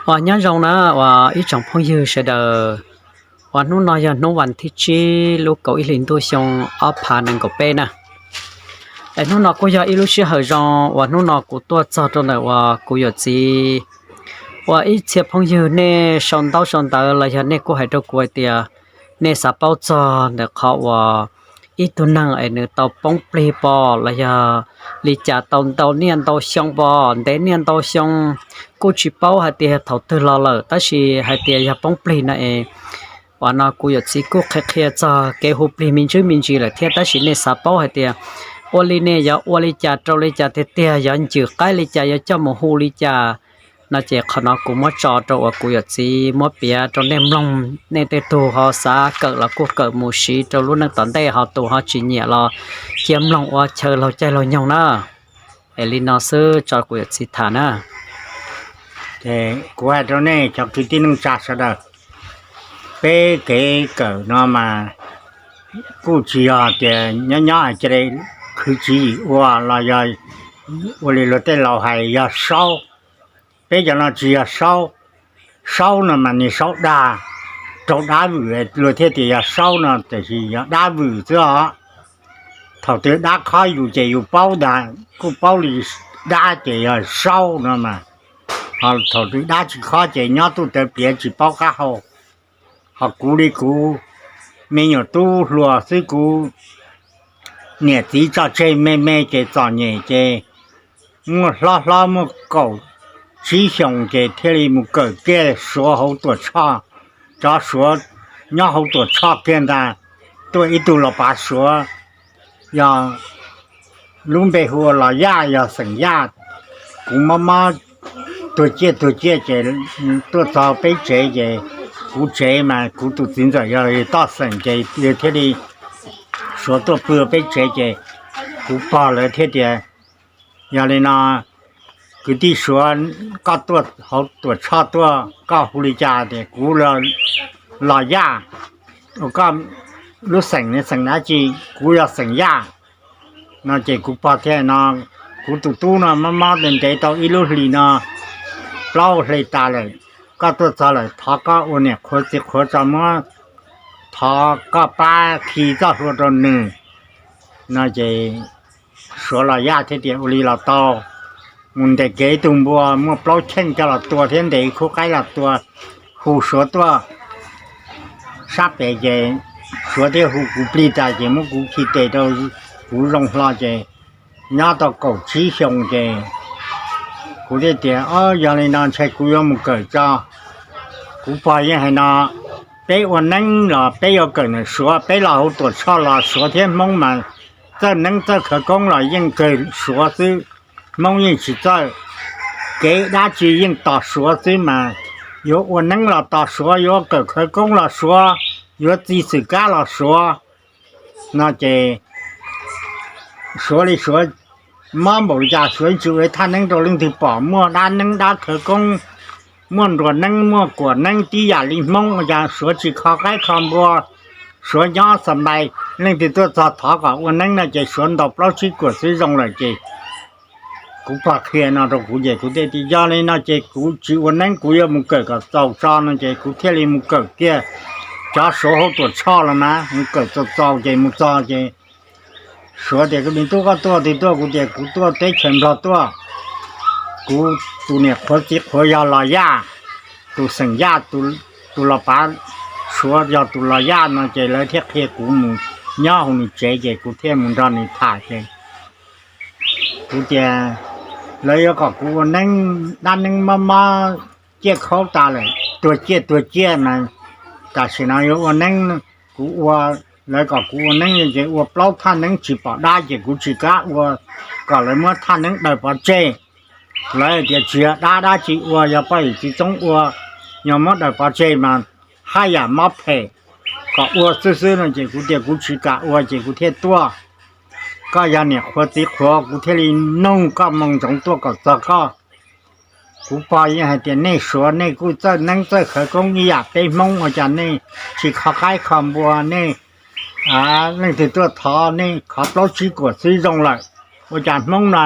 Uas nyob zoo na uas ib tsoom phooj ywg sawv daws, uas hnub no yog hnub vas thib tsib lub kaum ib hlis ntuj xyoo ob phav nees nkaum peb na. Es hnub no kuj yog ib lub sij hawm zoo uas hnub no kuv tuaj txog rau ntawm uas kuv yawm txiv uas ib txhia phooj ywg nej sau ntaub sau ntawv los yog nej kuj hais rau kuv hais tias nej xav paub txog ntawm qhov uas ib tug neeg es nws tau poob plig pom los yog li cas tau ntau niaj ntau xyoo pom ntev niaj ntau xyoo, kuj tsis paub hais tias thaum twg los lawm tab sis hais tias yog poob plig no es uas no kuv yawm txiv kuj qhia qhia txog kev hu plig me ntsis me ntsis lawm thiab tab sis nej xav paub hais tias ua li nej yuav ua li cas rau li cas tiag tiag, yuav ncwm qaib li cas, yuav coj mus hu li cas no ces qhov no kuv muab tso rau uas kuv yawm txiv muab piav rau nej mloog. Nej tej tug ho xav kawm los kuj kawm mus siv rau lub neej tom ntej, ho tus ho tsis nyiam los cia mloog ua chaw laug caij laug nyoog na. Es li no xwb tso kuv yawm txiv tham na. Kuv hais rau nej cov kwv tij neej tsa sawv daws, peb kev kawm no mas kuj tsis yog tias nyob nyob cia li khwv tswv yim ua los yog ua li luag tej laus hais yog saub. Peb cov no tsis yog saub. Saub no mas nws saub dag, raug dab vwm luag thiaj tias yog saub no, tiam sis yog dab vwm xwb os. Thaum twg dab khob yus ces yus paub ntag, kuj paub li dab ces yog saub no mas. Ho thaum twg dab tsis khob ces nyob tuaj tawv piav tsis paub qab hau. Ho kuv li kuv me nyuam tub hluas xwb, kuv niam txiv tso tseg me me ces txom nyem ces muaj hlob hlob muaj kaum tsib xyoos ces thiaj li mus kawm kiag Suav hauv Tuam Tshoj. Cov Suav nyob hauv Tuam Tshoj kiag ntag, tuaj ib tug los pav Suav, yog lub npe hu ua Los Yaj, yog xeem Yaj. Kuv mob mob tuag ciaj tuag ciaj ces tuaj txog peb tsev ces kuv tsev mas kuv tus txiv ntxawm yog toj xeem ces yog thiaj li Suav tuaj pw peb tsev ces kuv pog lawv thiaj tias, yog li no kwv tij Suav, koj tuaj hauv Tuam Tshoj tuaj koj hu li cas? Tias kuv Los Yaj. Koj lub xeem ne xeem dab tsi? Kuv yog xeem Yaj. No ces kuv pog thiaj no, kuv tus tub no mob mob ntev ntev tau ib lub hlis no, plaub hli tas lawm, koj tuaj txog lawm thov koj ua niam qhuav txiv qhuav tso muab, thov koj pab khi txoj hlua rau nws. No ces Suav Los Yaj thiaj tias ua li los tau. Mus ntes kev tus npua muaj plaub cheej coj los tua thiab ntes khub qaib los tua, hu Suav tuaj sab pem ces Suav thiaj hu kuv plig tas ces muab kuv khi tes rau kuv zoo hlo ces nyob tau kaum tsib xyoo ces kuv thiaj tias, o, yog li no ntshai kuv yuav mus kawm tso. Kuv pog yeej hais no, peb ua neeb los peb yuav kawm ntawm Suav, peb los hauv Tuam Tshoj los Suav thiab Hmoob mas txawj neeb txawj khawv koob los yeej kawg Suav xwb, Hmoob yeej tsis txawj. Kev dab tsi yeej tos Suav xwb mas, yuav ua neeb los tos Suav, yuav kawm khawv koob los Suav, yuav txi xwm kab los Suav. No ces Suav li Suav mob npaum li cas Suav tsis ua thaj neeb rau leej twg pom, muaj dab neeb dab khawv koob, muaj nruas neeb muaj kuam neeb tib yam li Hmoob, ua cas Suav tsis kho qaib kho npua, Suav nyob xa npai, leej twg tuaj txog thov kom ua neeb no ces Suav ntaus plaub tsib kuam xwb zoo lawm ces kuv pog qhia no rau kuv ces kuv thiaj tias yog li no ces kuv tsis ua neeb, kuv yuav mus kawm kom txaus tso no ces kuv thiaj li mus kawm kiag cov Suav hauv Tuam Tshoj los mas mus kawm txaus txaus ces mus txog ces Suav tias, me tub, koj tuaj twg tuaj? Kuv tias kuv tuaj teb chaws Nplog tuaj. Kuv tus niam qhuav txiv qhuav yog Los Yaj, tus xeem Yaj, tus los pav Suav yog tus Los Yaj no ces lawv thiaj qhia kuv mus nyob hauv nws tsev ces kuv thiaj mus nrog nws tham ces kuv tias lawv yuav kom kuv ua neeb, dab neeb mob mob ciaj khaub tas lawm, tuag ciaj tuag ciaj mas tam sim no yuav ua neeb, kuv ua, lawv kom kuv ua neeb ces ua plaub thaj neeb tsis pom dab ces kuv tsis kam ua, kom lawv muab thaj neeb daws pov tseg. Lawv tias tsis yog dab dab tsi ua, yog poj yim txiv txoob ua, yog muab daws pov tseg mas haj yam mob phem, kom ua xwb xwb no ces kuv tias kuv tsis kam ua ces kuv thiaj tuaj. Koj yog niam qhuav txiv qhuav kuv thiaj li nug koj moo ntsoov tuaj kom txog koj. Kuv pog yeej hais tias nej Suav nej kuj txawj neeb txawj khawv koob ib yam peb Hmoob, ua cas nej tsis kho qaib kho npua, nej leej twg tuaj thov nej kho plaub tsib kuam xwb zoo lawm. Ua cas Hmoob no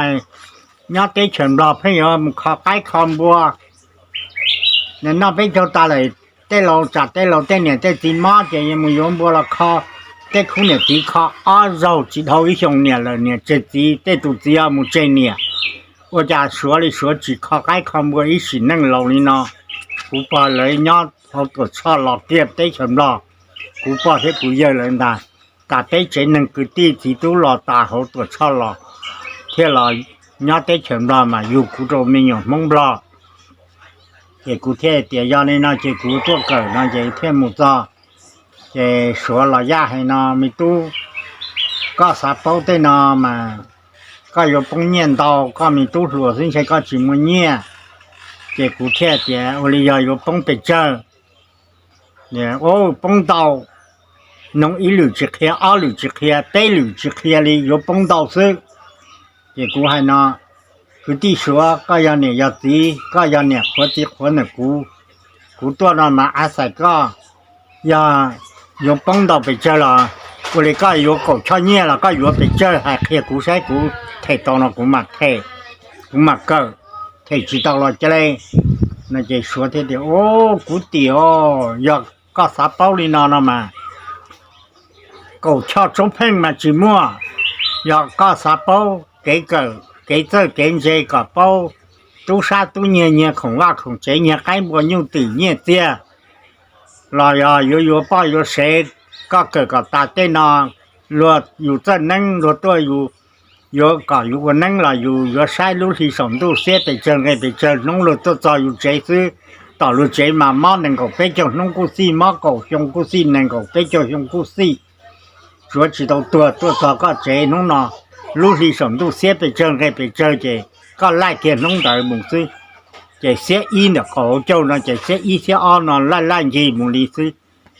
nyob teb chaws Nplog pheej yuav mus kho qaib kho npua, Noj peb caug tas lawm, tej laus tsam tej laus tej niam tej txiv mob ces yuav mus yuav npua los kho, tej khub niam txiv kho ob zaug tsis dhau ib xyoos niam lawm niam tseg txiv, tej tus txiv mus tseg niam. Ua cas suav li suav tsis kho qaib kho npua ib sim neej laus li no. Kuv pog lawv nyob hauv Tuam Tshoj los kiag teb chaws Nplog, kuv pog thiab kuv yawg lawv ntag, tas peb tsev neeg kwv tij txiv tub los tas hauv Tuam Tshoj los, thiaj los nyob teb chaws Nplog mas yug kuv rau me nyuam Hmoob Nplog. Ces kuv thiaj tias yog li no ces kuv tuaj kawm no ces thiaj mus txog. Ces suav los yaj hais no, me tub, koj xav paub tej no mas koj yuav poob nyiaj ntau, koj me tub hluas xwb ntshe koj tsis muaj nyiaj. Ces kuv thiaj tias ua li yog yuav poob pes tsawg? Poob ntau, nug ib lwm tsis qhia, ob lwm tsis qhia, peb lwm tsis qhia li, yuav poob ntau xwb. Ces kuv hais no, kwv tij suav, koj yog niam yog txiv, koj yog niam qhuav txiv qhuav ntawm kuv, kuv tuaj no mas a xais koj, yog yuav poob ntau pes tsawg los ua li koj yuav kaum choj nyiaj los koj yuav pes tsawg hais qhia kuv saib kuv them tau no kuv mam them, kuv mam kawm, them tsis tau los cia li. No ces suav thiaj tias, o, kuv tim, yog koj xav paub li no no mas kaum choj tsoob pheej mas tsis muaj. Yog koj xav paub kev kawm kev txawj kev ntse kom paub tub sab tub nyiag, nyiag khoom vaj khoom tsev, nyiag qaib npua nyuj twm nyiaj txiag, los yog yuav yuav poj yuav sev, koj kawm kom tas tej no, luag yus txawj neeb luag tuaj yuav kom yus ua neeb los yus yuav saib lub hli saum ntuj xiab pes tsawg nqe pes tsawg hnub luag tuaj txog yus tsev xwb. Tom luag tsev mas mob nees nkaum peb caug hnub kuj xij, mob kaum xyoo kuj xij, nees nkaum peb caug xyoo kuj xij. Tsuav tsis tau tuag tuaj txog koj tsev hnub no, lub hli saum ntuj xiab pes tsawg nqe pes tsawg ces koj laij kiag hnub ntawd mus xwb. Ces xiab ib ntawm kaum hauv caug no ces xiab ib xiab ob no laij laij ncig mus li xwb.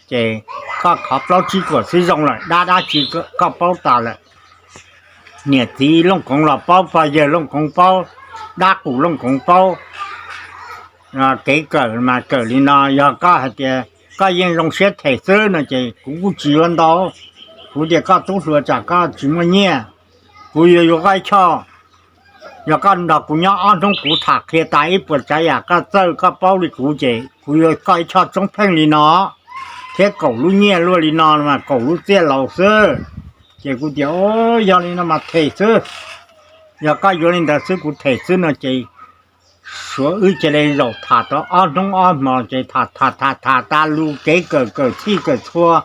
Ces koj khov plaub tsib kuam xwb zoo lawm, dab dab tsi koj paub tas lawm. Niam txiv Looj Koov los paub, pog yawg Looj Koov paub, dab qus Looj Koov paub. Kev kawm mas kawm li no, yog koj hais tias koj yeej zoo siab them xwb no ces kuv kuj tsis yuav ntau. Kuv tias koj tub hluas tsam koj tsis muaj nyiaj, kuv yuav yuav koj ib choj. Yog koj nrog kuv nyob ob hnub kuv tham qhia tas ib puas tsav yam koj txawj koj paub li kuv ces kuv yuav koj ib choj tsoob pheej li no thiab kaum lub nyiaj luaj li no mas kaum lub txiaj laus xwb. Ces kuv tias, o, yog li no mas them xwb. Yog koj yuav li ntawd xwb kuv them xwb no ces suav wb cia li zaum tham tau ob hnub ob hmo ces tham tham tham tham tas lus kev kawm kawm txhij kawm txhua,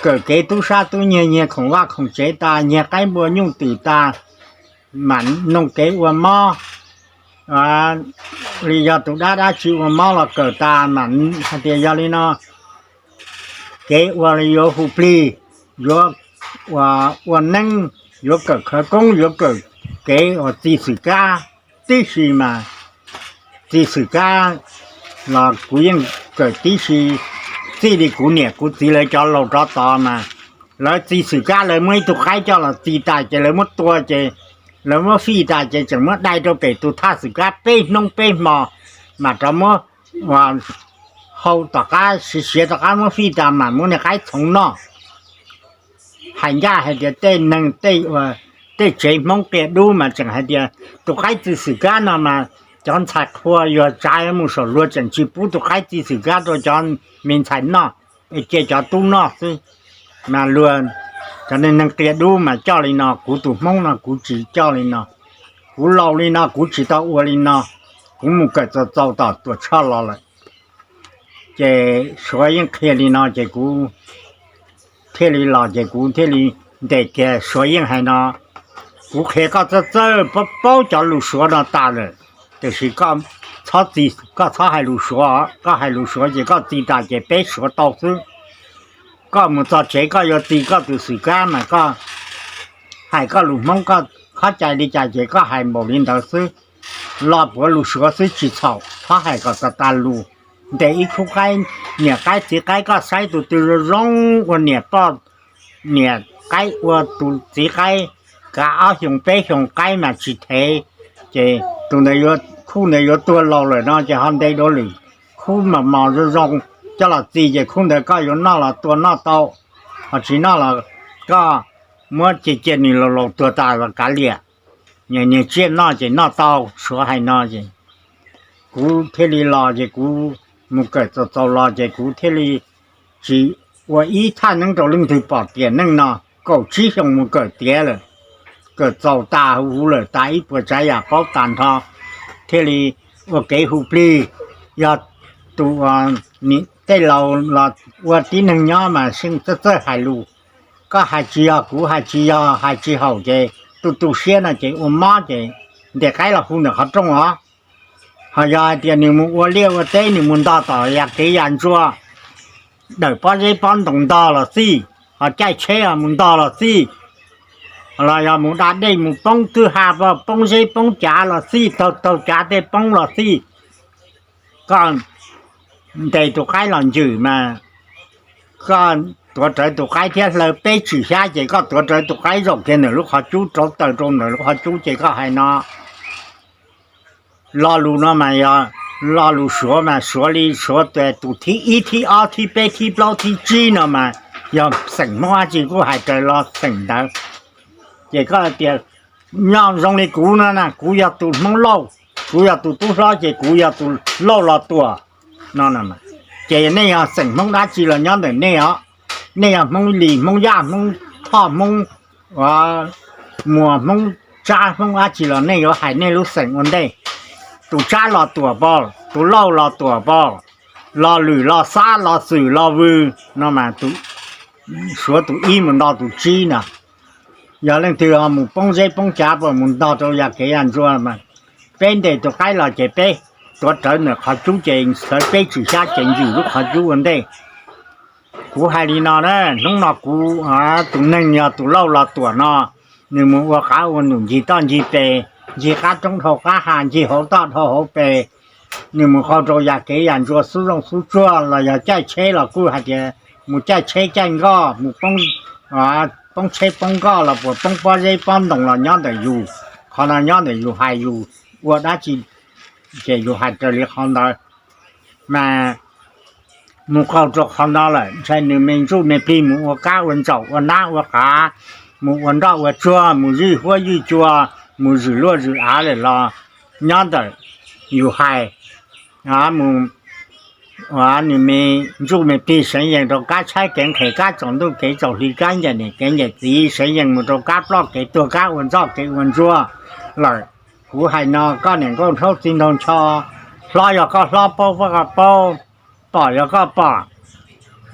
kawm kev tub sab tub nyiag, nyiag khoom vaj khoom tsev tas, nyiag qaib npua nyuj twm tas, mam noog kev ua mob. Li yog tus dab dab tsi ua mob los kawm tas mam hais tias yog li no, kev ua li yuav hu plig, yuav ua neeb, yuav kawm khawv koob, yuav kawm kev uas txi xwm kab tib si mas, txi xwm kab los kuv yeej kawm tib si, txij li kuv niam kuv txiv lawv cov laus rov tod mas lawv txi xwm kab lawv muab ib tug qaib coj los txi tas ces lawv muab tua ces lawv muab fij tas ces tseem muab dai rau pem tus thaj xwm kab peb hnub peb hmo mas rov muab hau tom qab siav siav tom qab muab fij tas mam muab niag qaib txhoov noj. Hais ncaj hais tias tej neeg tej tsev Hmoob qia dub mas tseem hais tias tus qaib txi xwm kab no mas cov ntxhais qhua yuav tsav mus saum luag tseem tsis pub tus qaib txi xwm kab rau cov me ntxhais noj, cia cov tub noj xwb. Mas luag cov neeg qia dub mas coj li no, kuv tus Hmoob no kuv tsis coj li no. Kuv laus li no kuv tsis tau ua li no, kuv mus kawm txaus txaus tom Tuam Tshoj los lawm. Ces suav yeej qhia li no ces kuv thiaj li los ces kuv thiaj li ntes kiag suav yeej hais no, kuv qhia koj txawj txawj paub paub cov lus suav no tas lawm, tiam sis koj txhob hais lus suav, koj hais lus suav ces koj txi tas ces peb suav tau xwb. Koj mus txog tsev koj yuav txi koj tus xwm kab mas koj hais koj lus Hmoob, koj qhov cai li cas ces koj hais npaum li ntawd xwb. Los puav lus suav xwb tsis txhaum, txhob hais kom tas tas lus. Ntes ib khub qaib, niam qaib txiv qaib koj saib tus twg zoo zoo ua niam poj, niam qaib ua tus txiv qaib, kav ob xyoos peb xyoos qaib mas tsis thev, ces tus ntawd, khub ntawd yuav tuag laus lawm no ces ho ntes dua lwm khub mos mos zoo zoo coj los txi ces khub ntawd koj yuav noj los tua noj tau, ho tsis noj los koj muab cia cia nws laus laus tuag tas los kav liam, niag tsiaj noj ces noj tau. Suav hais no ces kuv thiaj li los ces kuv mus kawm txaus txaus los ces kuv thiaj li tsis ua ib thaj neeb rau leej twg pom tiam neej no, kaum tsib xyoo mus kawm tiav lawm, kawm txaus tas huv huv lawm, tas ib puas tsav yam paub tas nrho, thiaj li ua kev hu plig. Yog tus tej laus los ua tib neeg nyob mas seej txawj txawj hais lus, koj hais tsis yog, kuv hais tsis yog, hais tsis haum ces tu tu siab no ces ua mob ces ntes qaib los hu ntawm qhov rooj os. Ho yog hais tias nws mus ua liaj ua teb, nws mus ntog tom yam kev yam ntsuag, dawm pob zeb pob ntoos ntog los xij, ho caij tsheb mus ntog los xij, los yog mus da dej mus poob twb ha, poob zeb poob cav los xij, taug taug cav tej poob los xij, koj ntes tus qaib los ncwm mas koj tuav rawv tus qaib thiab hlaws peb tswm xyab ces koj tuav rawv tus qaib zaum kiag ntawm lub qhov cub, rauv taws rau ntawm lub qhov cub ces koj hais no. Lo lus no mas yog lo lus suav mas suav li suav tus thib ib thib ob thib peb thib plaub thib tsib no mas yog xeem Hmoob dab tsi kuj hais raws lo xeem ntawd. Ces koj tias, nyob zoo li kuv no na, kuv yog tus Hmoob Lauj, kuv yog tus tub hlob ces kuv yog tus Lauj Los Tuam no, ces nej yog xeem Hmoob dab tsi los nyob ntawm nej os. Nej yog Hmoob Lis, Hmoob Yaj, Hmoob Thoj, Hmoob Muas, Hmoob Tsab, Hmoob dab tsi los nej yuav hais nej lub xeem ua ntej. Tus Tsab Los Tuam pov, tus Lauj Los Tuam pov, Los Lwm, Los Xab, Los Xwm, Los Vws no mas suav tus ib mus nto tus tsib na. Yog leej twg mus poob zeb poob cav, mus ntog rau yam kev yam ntsuag mas peb ntes tus qaib los ces peb tuav rawv ntawm qhov cub ces hlaws peb tswm xyab ces ncwm lub qhov cub ua ntej. Kuv hais li no na, hnub no kuv tus neeg yog tus Lauj Los Tuam no, nws mus ua qav ua num ncig toj ncig pes, ncig qab roob dhau qab ha, ncig hauv toj dhau hauv pes, nws mus qaug rau yam kev yam ntsuag xub zooj xub tsuag los yog caij tsheb los kuj hais tias mus caij tsheb caij nkoj, mus poob tsheb poob nkoj los puas poob pob zeb pob ntoos los nyob ntawm yus, qhov no nyob ntawm yus hais yus ua dab tsi ces yus hais raws li qhov ntawd. Mas mus qaug rau qhov no lawm ntshai nws me ntsuj me plig mus ua kab ua ntsaum ua nab ua qav, mus ua nroj ua tsuag, mus ywj huab ywj cua, mus zwm luaj zwm av lawm los nyob ntawm yus hais, mus nws me ntsuj me plig seev yees rau kab tshaib kev nqhis, kab tsaus ntuj kev tsaus hli, kab ncaim niam kev ncaim txiv, seev yees mus rau kab ploj kev tuag, kab ua ntxoj kev ua ntsuag lawm. Kuv hais no koj niam nkauj nraug txiv nraug ncho, hlob yog koj hlob, paub yog koj paub, pom yog koj pom.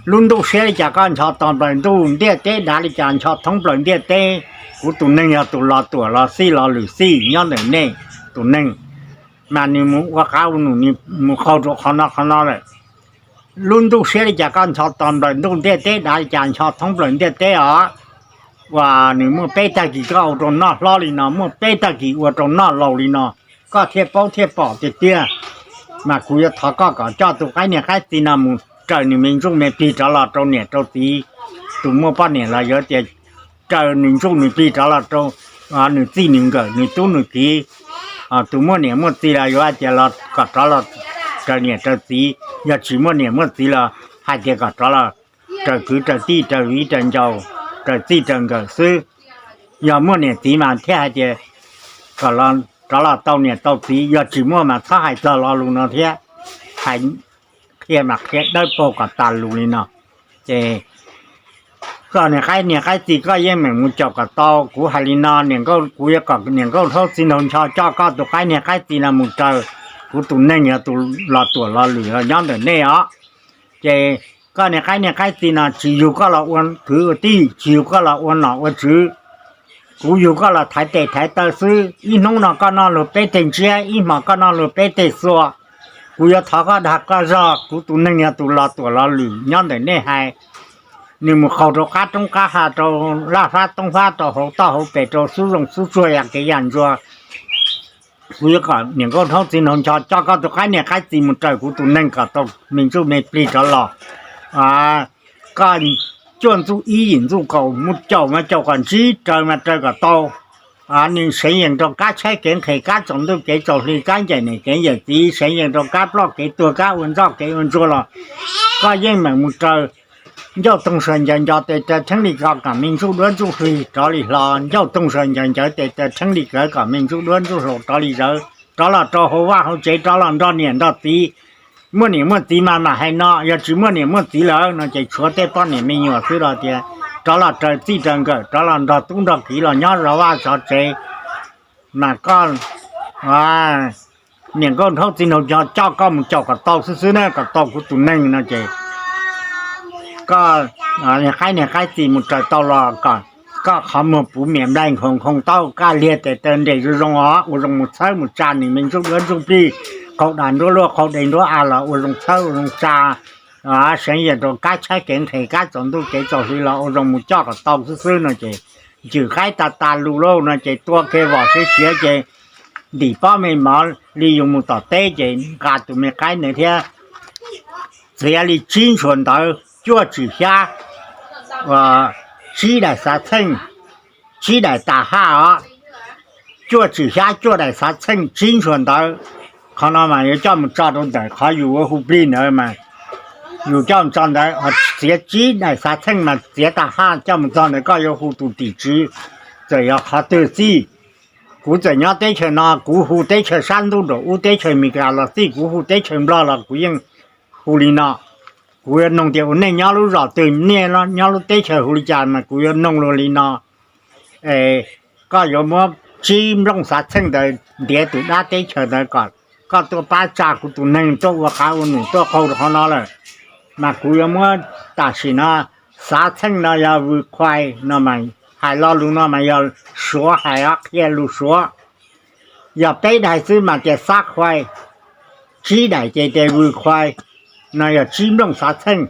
Lub ntuj siab li cas koj ncho tos plaws ntuj, ntiaj teb dav li cas ncho thoob plaws ntiaj teb. Kuv tus neeg yog tus Los Tuam los xij, Los Lwm xij nyob ntawm nej tus neeg, mas nws mus ua qav ua num, nws mus qaug rau qhov no qhov no lawm. Lub ntuj siab li cas koj ncho tos plaws ntuj, ntiaj teb dav li cas ncho thoob plaws ntiaj teb os. Uas nws muaj peb tag kis koj ua rau noj hlob li no, muaj peb tag kis ua rau noj laus li no, koj thiaj paub thiaj pom tiag tiag. Mas kuv yuav thov koj kom coj tus qaib niam qaib txiv no mus raws nws me ntsuj me plig rov los rau niam rau txiv. Tus muaj poj niam los yuav tias raws nws ntsuj nws plig rov los rau nws txij nws nkawm, nws tub nws kiv. Tus muaj niam muaj txiv los yuav hais tias los kom rov los raws niam raws txiv, yog tsis muaj niam muaj txiv los hais tias kom rov los raws kwv raws tij, raws viv raws ncaus, raws txij raws nkawm xwb. Yog muaj niam txiv mas thiaj hais tias kom rov los tau niam tau txiv, yog tsis muaj mas txhob hais txog lo lus no thiab. Hais qhia mas qhia dawb paug kom tas lus li no. Ces koj niam qaib niam qaib txiv koj yeej meem mus caum kom tau. Kuv hais li no, kuv yuav kom niam nkauj nraug txiv nraug ncho coj koj tus qaib niam qaib txiv no mus raws kuv tus neeg yog tus Los Tuam Los Lwm los nyob ntawm nej os. Ces koj niam qaib niam qaib txiv no tsis yug koj los ua kwv ua tij, tsis yug koj los ua nom ua tswv. Kuv yug koj los thaiv tes thaiv taw xwb. Ib hnub no koj noj luag peb teg ntsiab, ib hmos koj noj luag peb teg xua. Kuv yuav thov koj dag koj zog, kuv tus neeg yog tus Los Tuam Los Lwm nyob ntawm nej hais. Nws mus qaug rau qab roob qab ha, rau laj fab toob fab, rau hauv toj hauv pes, rau xub zooj xub tsuag, yam kev yam ntsuag. Kuv yuav kom niam nkauj nraug txiv nraug ncho coj koj tus qaib niam qaib txiv mus raws kuv tus neeg kom tau me ntsuj me plig rov los. Koj cuaj ntxuj ib yim ntxuj kaum mus caum mas caum kom ntsib, raws mas raws kom tau. Nws seev yees rau kab tshaib kev nqhis, kab tsaus ntuj kev tsaus hli, kab ncaim niam kev ncaim txiv, seev yees rau kab ploj kev tuag, kab ua ntxoj kev ua ntsuag los koj yeej meem mus raws. Ncauj toog sawv ncaws nco tes taw theeb li ko kom me ntsuj duab ntsuj hli rov li hlo, ncauj toog sawv ncaws ncaws tes taw theeb li kawv kom me ntsuj duab ntsuj hlau rov li zawv. rov los rau hauv vaj hauv tsev, rov los nrog niam nrog txiv. Muaj niam muaj txiv mas mam hais no, yog tsis muaj niam muaj txiv lawm no ces tshuav tej poj niam me nyuam xwb los tias rov los raws txij raws nkawm, rov los nrog tub nrog kiv los nyob zov vaj zov tsev. Mas koj niam nkauj nraug txiv nraug coj koj mus caum kom tau xwb xwb na, kom tau kuv tus neeg no ces koj niag qaib niag qaib txi mus raws tau los kom koj qhov muag puv miam nplaig nkhaus nkhaus taub kaj liag tes taw nres zoo zoo os, ua zoo mus txhawb mus tsa nws me ntsuj duab ntsuj plig, qaug das nruab luaj qaug de nruab av los ua zoo txhawb ua zoo tsa, seev yees rau kab tshaib kev nqhis kab tsaus ntuj kev tsaus hli los ua zoo mus coj kom tau xwb xwb no ces ncws qaib tas tas lus lauj no ces tua kiag vom siav siav ces ntim pob me mov li yus mus tom teb ces nqa tus me qaib ntawd thiab txiav li tsib ntshua ntawv cuaj tswm xyab, tsib daim xav txheej, tsib daim tas haj os, cuaj tswm xyab cuaj daim xav txheej tsib ntshua ntawv. Qhov no mas yuav coj mus tso rau ntawm qhov yus ua hu plig ntawd mas yus coj mus tso ntawd, txiav tsib daim xav txheej mas txiav tas haj coj mus txog ntawd koj yuav hu tus tim tswv txawm yog qhov twg xij. Kuv txawm nyob teb chaws no kuv hu teb chaws sab ntuj nraum ub teb chaws Amelikas los xij, kuv hu teb chaws Nplog los kuv yeej hu li no. Kuv yuav noog tias ua nej nyob lub zos twg, nej nyob lub teb chaws hu li cas mas kuv yuav noog luag li no. Koj yuav muab tsib nplooj xav txheej ntawd ntiav tus dab teb chaws ntawd kom koj tuaj pab tsa kuv tus neeg tuaj ua qav ua num tuaj qaug rau qhov no lawm. Mas kuv yuav muab tam sim no xav txheej no yog vws khuais no mas hais lo lus no mas yog Suav hais os, qhia lus Suav. Yog peb daim xwb mas tias xab khuais, tsib daim ces tias vws khuais, no yog tsib nplooj xav txheej.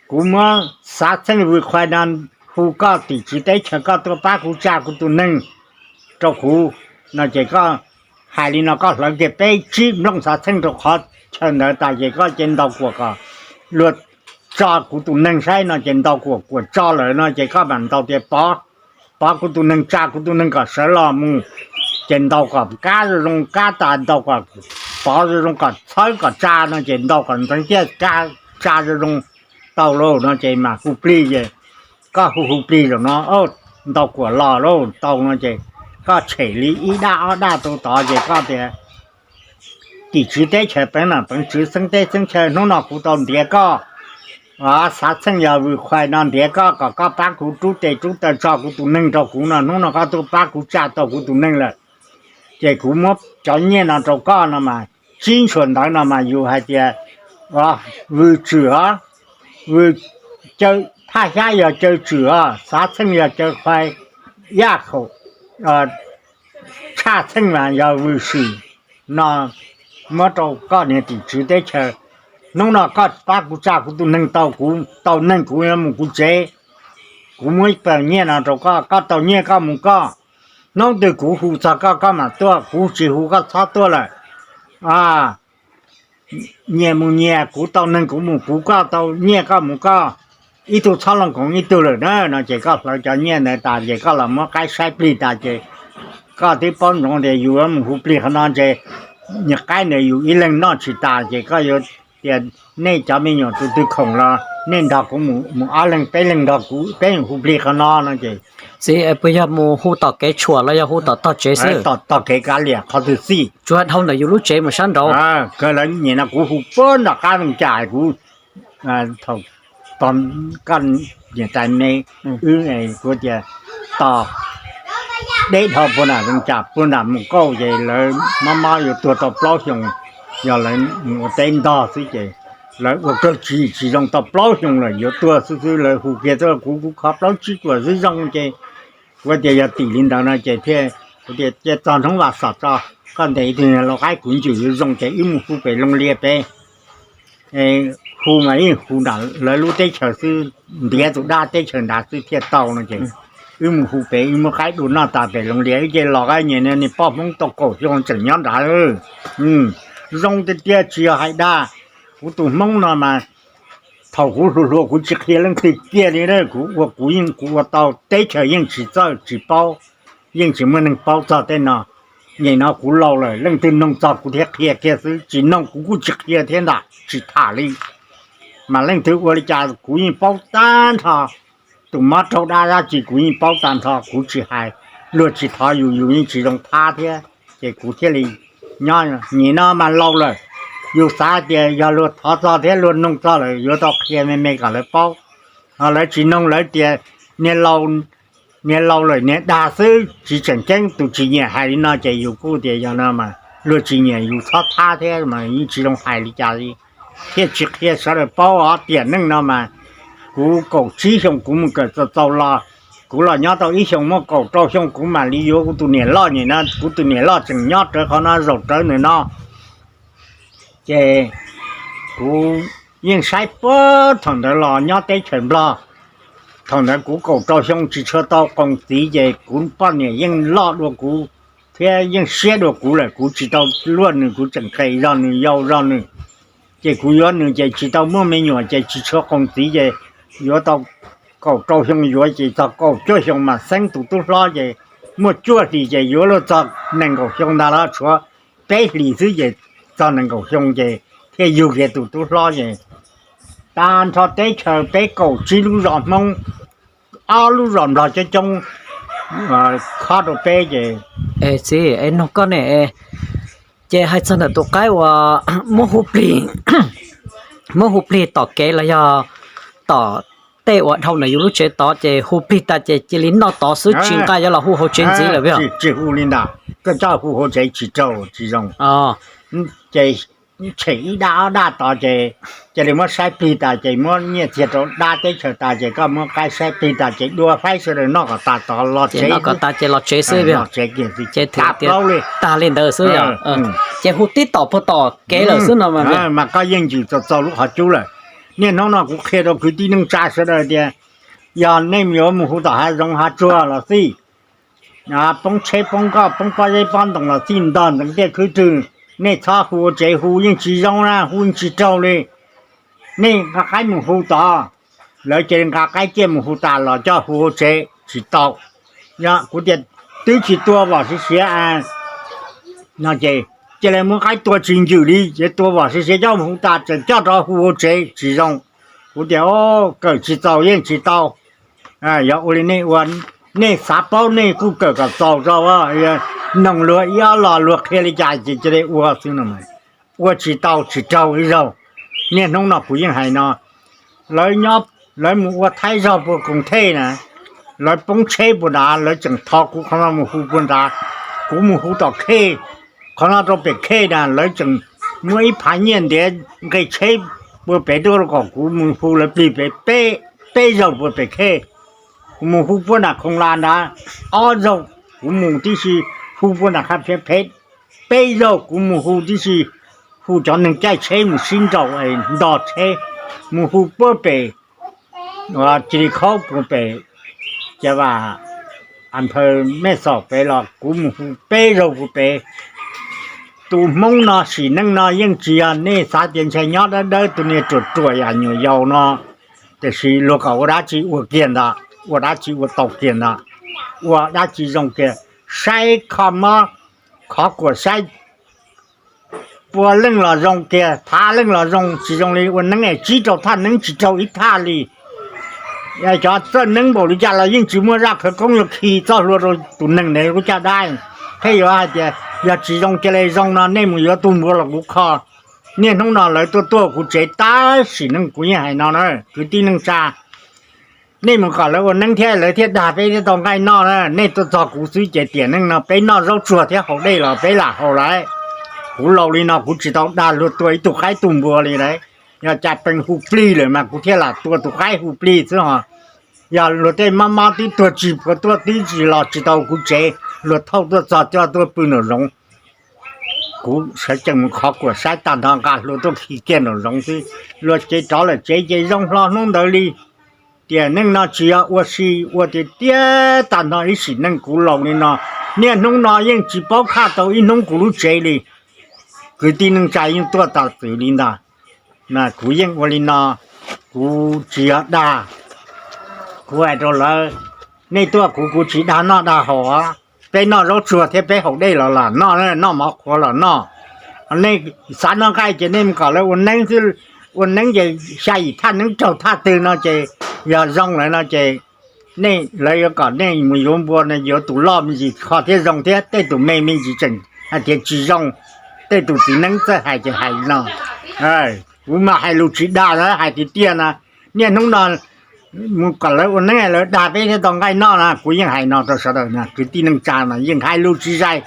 Kuv muab xav txheej vws khuais no hu koj tim tswv teb chaws koj tuaj pab kuv tsa kuv tus neeg rau kuv no ces koj hais li no koj hlawv kiag peb tsib nplooj xav txheej rau qhov chaw ntawd tas ces koj ces ntaus kuam kom luag tso kuv tus neeg saib no ces ntaus kuam kuam tso lawm no ces koj mam ntaus tias pov, pov kuv tus neeg tsa kuv tus neeg kom sawv los mus. Ces ntaus kom kab zoo zoo kab tas ntaus kom pov zoo zoo kom txhawb kom tsa no ces ntaus kom ntxeev tiaj tsa zoo zoo tau lauj no ces mam hu plig ces koj hu hu plig zaum no ntaus kuam los lauj tau no ces koj tshem li ib daj ob daj rau tod ces koj tias tim tswv teb chaws peev nam peev tswv xeeb teb xeeb chaw hnub no kuv tau ntiav koj xav txheej yog vws khuais no ntiav koj kom koj pab kuv rub tes rub taw tso kuv tus neeg rau kuv no hnub no koj tuaj pab kuv tsa tau kuv tus neeg lawm. Ces kuv muab cov nyiaj no rau koj no mas tsib ntshua ntawv no mas yus hais tias vws tswm os, vws caw, thaj xyab yog caw tswm os, xav txheej yog caw khuais, yaj khaum, tshaj txheej mas yog vws swm no muab rau koj niag tim tswv teb chaws. Hnub no koj pab kuv tsa kuv tus neeg tau, kuv tau neeg kuv yuav mus kuv tsev. Kuv muab ib pawg nyiaj no rau koj, koj tau nyiaj koj mus koj. Hnub twg kuv hu txog koj koj mam tuaj, kuv tsis hu koj txhob tuaj lawm. Nyias mus nyias, kuv tau neeg kuv mus kuv, koj tau nyiaj koj mus koj, ib tug txhob looj koov ib tug lawm na no ces koj hlawv cov nyiaj ntawd tas ces koj los muab qaib saib plig tas ces koj twb paub ntsoov tias yus yuav mus hu plig qhov no ces niag qaib ntawd yus ib leeg noj tsis tas ces koj yuav tias nej cov me nyuam tus twg khoom los nej nrog kuv mus ob leeg peb leeg nrog kuv peb mus hu plig qhov no no ces txiv, puas yog mus hu tom kev tshuam los yog hu tom tog tsev xwb? Tom kev kav liam qhov twg xij. Tsuas dhau ntawm yus lub tsev mus sab nraud. Kawg lawv nyiam no kuv hu puag nram qab Veej Cam kuv thaum tog koj niam tais me wb kuv tias tos deb dhau puag nram Veej Cam puag nram mus kauj ces lawv mob mob yuav tuag tau plaub xyoos, yog lawv mus ua teb ntog xwb ces lawv ua kawg tsis tsis zoo tau plaub xyoos lawm yuav tuag xwb xwb lawv hu kiag tuaj kuv kuv kho plaub tsib kuam xwb zoo ces kuv tias yog tim li ntawd no ces thiaj kuv tias cia txog hnub Vaj Xom tso, koj ntes ib tug lau qaib kuv ncws yuav zoo ces wb mus hu pem Looj Lias pem. Hu mas yeej hu nram lawv lub teb chaws xwb, ntiav tus dab teb chaws nrad xwb thiaj tau no ces wb mus hu pem, wb muab qaib dua noj tas pem Looj Lias wb ces los qab nyias niag poj Hmoob tau kaum xyoo tseem nyob nrad. Zoo tiag tiag tsis yog hais dag. Kuv tus Hmoob no mas thaum kuv hluas hluas kuv tsis qhia leej twg kiag li, kuv ua kuv yeej kuv ua tau, teb chaws yeej tsis txawj tsis paub, yeej tsis muaj neeg paub txog tej no. Nim no kuv laus lawm leej twg noog txog kuv thiaj qhia kiag xwb, tsis noog kuv kuj tsis qhia thiab ntag, tsis tham li. Mas leej twg ua li cas kuv yeej paub tag nrho, tus mob raug dab dab tsi kuv yeej paub tag nrho, kuv tsis hais. luag tsis thov yus, yus yeej tsis zoo thab thiab. Ces kuv thiaj li nyob nim no mas laus lawm, yus xav tias yog luag thov txog thiab luag nug txog lawm yuav tau qhia me me kom lawv paub. Ho lawv tsis nug, lawv tias niag laus lawm niag dag xwb tsis tseem ceeb, tus tsis nyiam hais li no ces yus kuj tias yog no mas luag tsis nyiam yus txhob thab thiab mas yeej tsis zoo hais li cas li. Thiaj tsis qhia sawv daws paub os. Tiam neej no mas kuv kaum tsib xyoo kuv mus kawm txaus txaus los, kuv los nyob tau ib xyoos muaj kaum rau xyoo kuv mam li yuav kuv tus niam loj nim no. Kuv tus niam loj tseem nyob rawv qhov no zaum rawv ntawm no. Ces kuv yeej saib puag thaum ntawd los nyob teb chaws Nplog. Thaum ntawd kuv kaum rau xyoo tsis tshua tau qoos txiv ces kuv poj niam yeej loj dua kuv thiab yeej siab dua kuv lawm, kuv tsis tau luaj nws, kuv tseem qes zog nws yau zog nws. Ces kuv yuav nws ces tsis tau muaj me nyuam ces tsis tshua qoos txiv ces yuav tau kaum rau xyoo yuav ces txog kaum cuaj xyoo mas xeeb tus tub hlob ces muaj cuaj hlis ces yuav luag txog nees nkaum xyoo ntag los tshuav peb hlis xwb ces txog nees nkaum xyoo ces thiaj yug kiag tus tub hlob ces tag nrho teb chaws peb kaum tsib lub zos Hmoob, ob lub zos Nplog coob coob khob rau peb ces. Txiv, nug koj ne, ces hais txog ntawm tus qaib uas muab hu plig, muab hu plig tom kev los yog tom tej uas dhau ntawm yus lub tsev tod ces hu plig tas ces cia li noj tod xwb tsis nqa yuav los hu hauv tsev ntxiv lawm? Tsis hu li ntawd, koj coj hu hauv tsev tsis raug tsis zoo. Ces tshem ib dab ob dab tod ces cia li muab saib plig tas ces muab nyiaj txiag rau dab teb chaws tas ces koj muab qaib saib plig tas ces dua faib sawv daws noj kom tas tod los tsev, noj kom tas ces los tsev xwb. Tsev kiag xwb, ces tag plaub li, tag li ntawd xwb yom. Ces hu tib tom puag tom kev lawm xwb no mas koj yeej ncws txaus txaus lub qhov cub lawm. Niaj hnub no kuv qhia rau kwv tij neej tsa sawv daws tias yog nej yuav mus hu tom hav zoov hav tsuag los xij, poob tsheb poob nkoj poob pob zeb pob ntoos los xij, ntog ntxeev tiaj khwb rwg, nej txhob hu ua tsev, hu yeej tsis zoo na, hu yeej tsis raug li. Nej nqa qaib mus hu tod, lawv cia li nqa qaib ciaj mus hu tas los coj hu ua tsev tsis tau. Yog kuv tias twb tsis tua vom siv siav no ces cia li muab qaib tua tsis ncws li ces tua vom siv siav coj mus hu tas tseem coj rov hu ua tsev tsis zoo. Kuv tias kawm tsis txaus yeej tsis tau. Yog ua li nej ua, nej xav paub nej kuj kawm kom txaus tso, noog luag ib ob lo luag qhia li cas ces cia li ua xwb no. Ua tsis tau tsis raug ib zaug. Niaj hnub no kuv yeej hais no, lawv nyob, lawv mus ua Thaib zog puag koos thej na, lawv poob tsheb puag nrad lawv tseem thov kuv qhov no mus hu puag nrad. Kuv mus hu tom khej, qhov no rau pem khej na lawv tseem muab ib phav nyiaj ntiav nqe tsheb puag pem tuaj rau kom kuv mus hu lawv plig pem peb zaug puag pem khej. Kuv mus hu puag nram khoos las nrad ob zaug, kuv mus tib si hu puag nram Qhab Phiav phem peb zaug, kuv mus hu tib si hu cov neeg caij tsheb mus sib nraus nto tsheb, mus hu puag pem cia li khaub puag pem Caj Vam, Anphaw Mej Xom pem los kuv mus hu peb zaug puag pem. Tus Hmoob no sim neej no yeej tsis yog nej xav tias ntshai nyob dawb dawb tus niag ruam ruam yam nyuam yaus no, tiam sis luag kom ua dab tsi ua kiag ntawd, ua dab tsi ua tau kiag ntawd, ua dab tsi zoo kiag, saib kho mob, qhov kuam saib pua leej los zoo kiag, phav leej los zoo, tsis zoo li ua neeb es tsib rau thaj neeb tsis raug ib thaj li. Cov txawj neeb npaum li cas los yeej tsis muaj zaj khawv koob yuav khi txoj hlua rau tus neeg ntawd lub caj dab. Thiab yuav hais tias yog tsis zoo cia li zoo no nej mus yuav tus npua los kuv kho. Niaj hnub no lawv tuaj tuaj kuv tsev tab sis neej kuv yeej hais no na kwv tij neej tsa, nej mus kom lawv ua neeb thiab lawv thiaj dag peb thiaj tau nqaij noj na. Nej tuaj txog kuv xwb ces tiam neej no peb noj zaub tsuag thiab haus dej los peb lam haus lawm. Kuv laus li no kuv tsis tau dag luag tua ib tug qaib tus npua li lawm. Yog cas pees hu plig lawm mas kuv thiaj lam tua tus qaib hu plig xwb ho. Yog luag tej mob mob twb tuag tsis puas tuaj twb tsis los tsis tau kuv tsev, luag thauj tuaj txog coj tuaj pw nraum zoov. Kuv sawv tsees mus khov kuam saib tag nrho nqa hlua tuaj khi kiag nraum zoov xwb. Luag ces rov lawm tsev ces zoo hlo hnub ntawd li. Tiam neej no tsis yog ua si, ua tiag tiag tag nrho ib sim neej kuv laus li no, niaj hnub no yeej tsis paub khaj tau ib hnub kuv lub tsev li. Kwv tij neej tsa yeej tuaj tas txwm li ntag. Mas kuv yeej ua li no, kuv tsis yog dag. Kuv hais rau lawv, nej tuaj kuv kuv tsis dag noj dag haus. Peb noj zaub tsuag thiab peb haus dej los lam noj, noj mov qhuav los noj. Nej xav noj nqaij ces nej mus kom lawv ua neeb xwb, ua neeb ces xya yim thaj neeb raug thaj twg no ces yog zoo lawm no ces nej, lawv yuav kom nej mus yuav npua no yuav tus loj me ntsis kho thiab zoo thiab, tej tus me me ntsis tseem hais tias tsis zoo. Tej tus txiv neeb txawj hais ces hais li no. Kuv mas hais lus tsis dag na, hais tiag tiag na. Niaj hnub no mus kom lawv ua neeb lawv dag peb thiab tau nqaij noj na, kuv yeej hais no rau sawv daws na, kwv tij neej tsa no yeej hais lus tsis zais.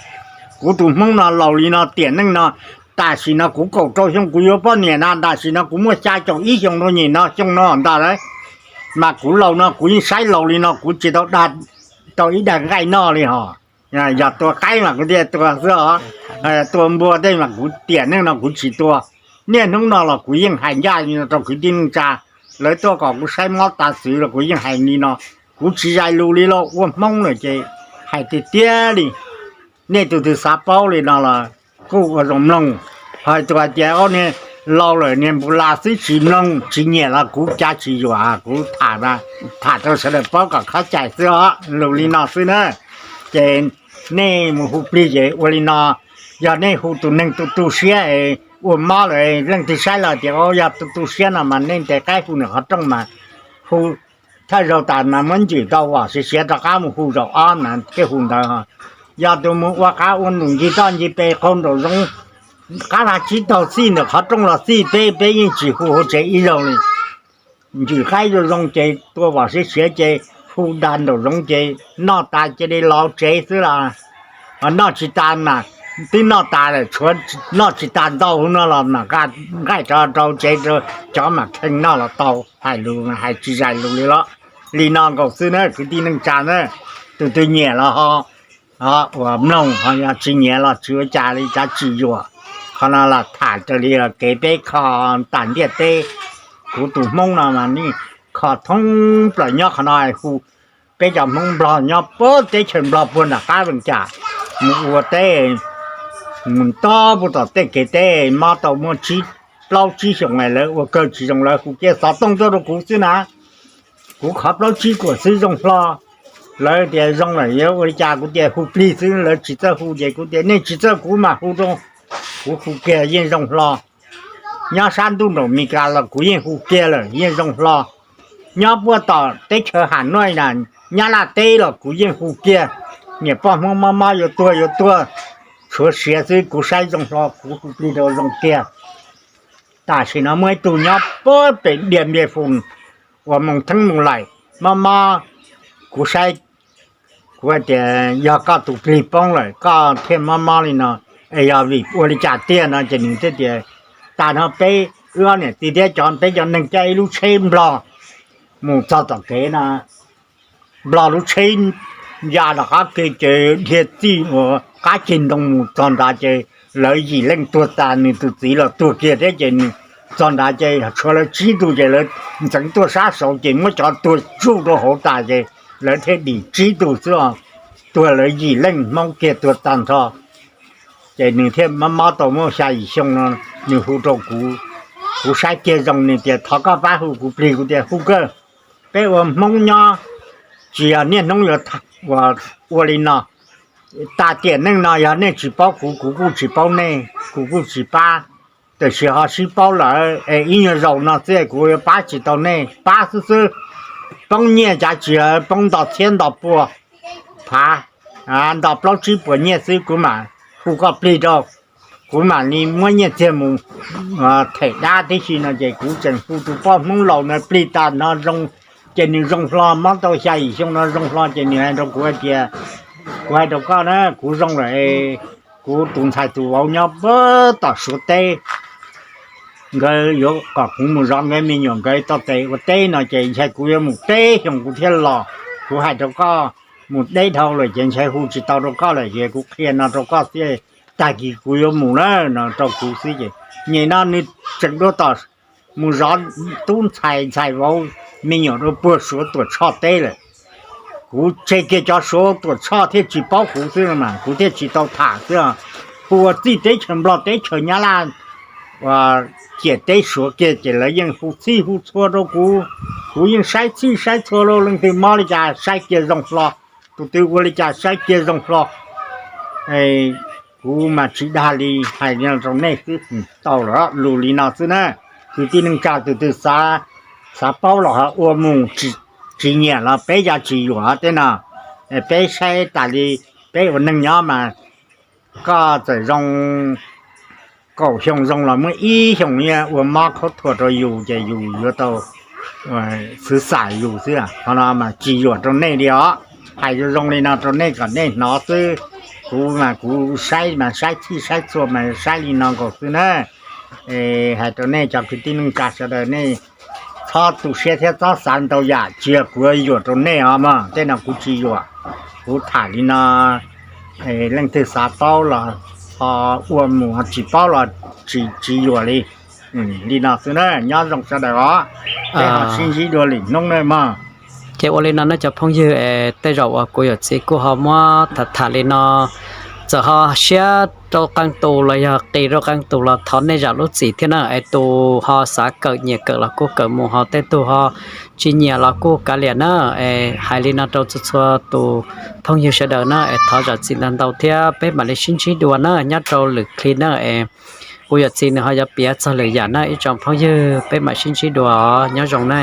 Kuv tus Hmoob no laus li no tiam neej no, tam sim no kuv kaum rau xyoo kuv yuav poj niam na, tam sim no kuv muaj xya caum ib xyoo rau nyem no xyoo no ntag lauj. Mas kuv laus no kuv yeej saib laus li no kuv tsis tau dag tau ib daig nqaij noj li hos. Yog tua qaib mas kuv thiaj tua xwb os, tua npua tej mas kuv tiam neej no kuv tsis tua. Niaj hnub no los kuv yeej hais ncaj li no rau kwv tij neej tsa, lawv tuaj kom kuv saib mob tav txwv los kuv yeej hais li no. Kuv tsis zais lus li los ua Hmoob lawm ces hais tiag tiag li. Nej tus twg xav paub li no los kuj ua zoo mloog. Hos tus hais tias niag laus lawm niag npus las xwb tsis mloog tsis nyiam los kuv cav tsis yuam, kuv tham, tham rau sawv daws paub kom khaub cai xwb os, lus li no xwb na. Ces nej mus hu plig ces ua li no, yog nej hu tus neeg tu tu siab es ua mob lawm leej twg saib los tias yog tu tu siab no mas nej ntes qaib hu nws qhov rooj mas hu thawj zaug tas mas muab ncwm tau vom siav siav rov qab mus hu zaum ob na thiaj hu ntawd. Yog tus mus ua qav ua num ncig toj ncig pes qaug nraum zoov, qab lag tsib taug txij ntawm qhov rooj los txij peb, peb yeej tsis hu hauv tsev ib zaug li. Ncwm qaib zoo zoo ces tua vom siav siav ces hu da nraum zoov ces noj tas cia li los tsev xwb los. Noj tsis tas mas twb noj tas lawm, tshuav noj tsis tas ntau no los mam nqaij rov rau tsev, cov mam kheej noj los tau. Hais lus hais tsis zais lus li los. Li no nkaus xwb na kwv tij neej tsa na, tus twg nyiam los ho uas mloog, ho yog tsis nyiam los tsis ua cas li, cav tsis yuam. Qhov no los tham raws li kev peb kho tas ntiaj teb. Kuv tus Hmoob no mas nej kho thoob plaws nyob qhov no hu. Peb cov Hmoob Nplog nyob puag teb chaws Nplog puag nram qab Vees Cas mus ua teb, mus nto puag tom tej kev teb mob tau muaj plaub tsib xyoos lawv ua kawg tsis zoo lawv hu kiag xov tooj tuaj rau kuv xwb na. Kuv qhov plaub tsib kuam xwb zoo hlo. Lawv tias zoo lawm yuav ua li cas kuv tias hu plig xwb, lawv tsis txawj hu ces kuv tias nej tsis txawj kuv mam hu rau, kuv hu kiag yeej zoo hlo. Nyob sab ntuj nraum Mes Kas los kuv yeej hu kiag lawm yeej zoo hlo. Nyob puag tom teb chaws Ham Nuaj na, Nyab Laj teb los kuv yeej hu kiag. Niam poj Hmoob mob mob yuav tuag yuav tuag, tshuav siav xwb kuv saib zoo hlo kuv hu plig rau zoo kiag. Tam sim no muaj ib tug nyob puag pem Dias Npias Fus uas Moos Theeb Moos Laim mob mob, kuv saib, kuv hais tias yog koj tus plig poob lawm koj thiaj mob mob li no, es yog vim ua li cas tiag no ces nws thiaj tias tas no peb wb ob niam txiv thiab cov peb cov neeg caij ib lub tsheb Nplog mus txog tom kev no, Nplog lub tsheb ya rov qab kev ces dhia txij ua qab ceg ntoo mus txog nrad ces lawv yim leej tuag tas, nws tus txiv los tuag kiag thiab ces nws txog nrad ces tshuav lawv tsib tug ces lawv ntxeev tuaj sab saud ces muab cov tuag tsuj rau hauv tas ces lawv thiaj dim tsib tug xwb os. Tuag lawv yim leej Hmoob kiag tuag tag nrho. Ces nws thiaj mob mob tau muaj xya yim xyoo no, nws hu rau kuv, kuv saib kiag zoo nws tias thov koj pab hu kuv plig, kuv tias hu kawg. Peb ua Hmoob nyob tsis yog niaj hnub yuav ua li no. Tas tiam neej no yog nej tsis paub kuv, kuv kuj tsis paub nej, kuv kuj tsis pab. Tiam sis ho sib paub lawm es ib nyuag zaus no xwb kuv yuav pab tsis tau nej, pab xwb xwb. Poob nyiaj cav tsis poob nto txhiab nto pua phav, nto plaub tsib puas nyiaj xwb kuv mam hu koj plig rau, kuv mam li muab nyiaj txiag mus them dab tib si no ces kuv tseem hu tus poj Hmoob laus no plig tas no zoo, ces nws zoo hlo mob tau xya yim xyoo no zoo hlo ces nws hais rau kuv hais tias, kuv hais rau koj na, kuv zoo lawm, kuv tus ntxhais tus vauv nyob puag tom Suav teb, nkawd yuav kom kuv mus zov nkawd me nyuam nkawd tau tes ua teb no ces ntshe kuv yuav mus peb xyoos kuv thiaj los. Kuv hais rau koj, mus deb dhau lawm ces ntshe hu tsis tau rau koj lawm ces kuv qhia no rau koj xwb, tag kis kuv yuav mus na no rau kuv xwb ces nim no nws tseem dua tom mus zov tub ntxhais ntxhais vauv me nyuam rau puag Suav Tuam Tshoj teb lawm. Kuv tseg kiag cov Suav Tuam Tshoj thiaj tsis paub kuv xwb mas kuv thiaj tsis tau tham xwb. Hu ua txij teb chaws Nplog teb chaws Nyab Laj ciam teb Suav kiag ces lawv yeej hu txhij hu txhua rau kuv. Kuv yeej saib txhij saib txhua rau leej twg mob li cas saib kiag zoo hlo, tus twg ua li cas saib kiag zoo hlo. Kuv mas tsis dag li, hais rau nej xwb tau lawm, lus li no xwb na. Kwv tij neej tsa tus twg xav paub los ho ua mus, tsis tsis nyiam los peb cov tsis yuam tej no. Peb saib tas li, peb ua neeg nyob mas koj txawm zoo kaum xyoo zoo los muaj ib xyoos ua mob khaub thuas rau yus ces yus yuav tau xwv xaim yus xwb. Qhov no mas tsis yuam rau nej li os. Hais zoo zoo li no rau nej kom nej hnov xwb. Kuv mas kuv saib mas saib txhij saib txhua mas saib li no nkaus xwb na. Hais rau nej cov kwv tij neej tsa sawv daws nej txhob tu siab thiab txhob xav ntau yam, tsis yog kuv yuam rau nej os mog, tej no kuv tsis yuam. Kuv tham li no, leej twg xav paub los ho ua mus, tsis paub los tsis yuam li. Li no xwb na, nyob zoo sawv daws os. Peb ho sib ntsib dua lwm hnub na mog. Ces ua li no ne cov phooj ywg, es tej zaum uas kuv yawm txiv kuj ho muab tham tham li no, txawm ho siab rau qee tus los yog qis rau qee tus los thov nej zam lub txim thiab na. Es tus ho xav kawm nyiam kawm los kuj kawm mus, ho tej tug ho tsis nyiam los kuj kav liam na. Es hais li no rau txhua txhua tus phooj ywg sawv daws na, es thov zam txim ntau ntau thiab peb mam li sib ntsib dua na nyob rau lwm clip na. Es kuv yawm txiv nws ho yuav piav txog lwm yam na ib tsoom phooj ywg, peb mam sib ntsib dua os, nyob zoo na.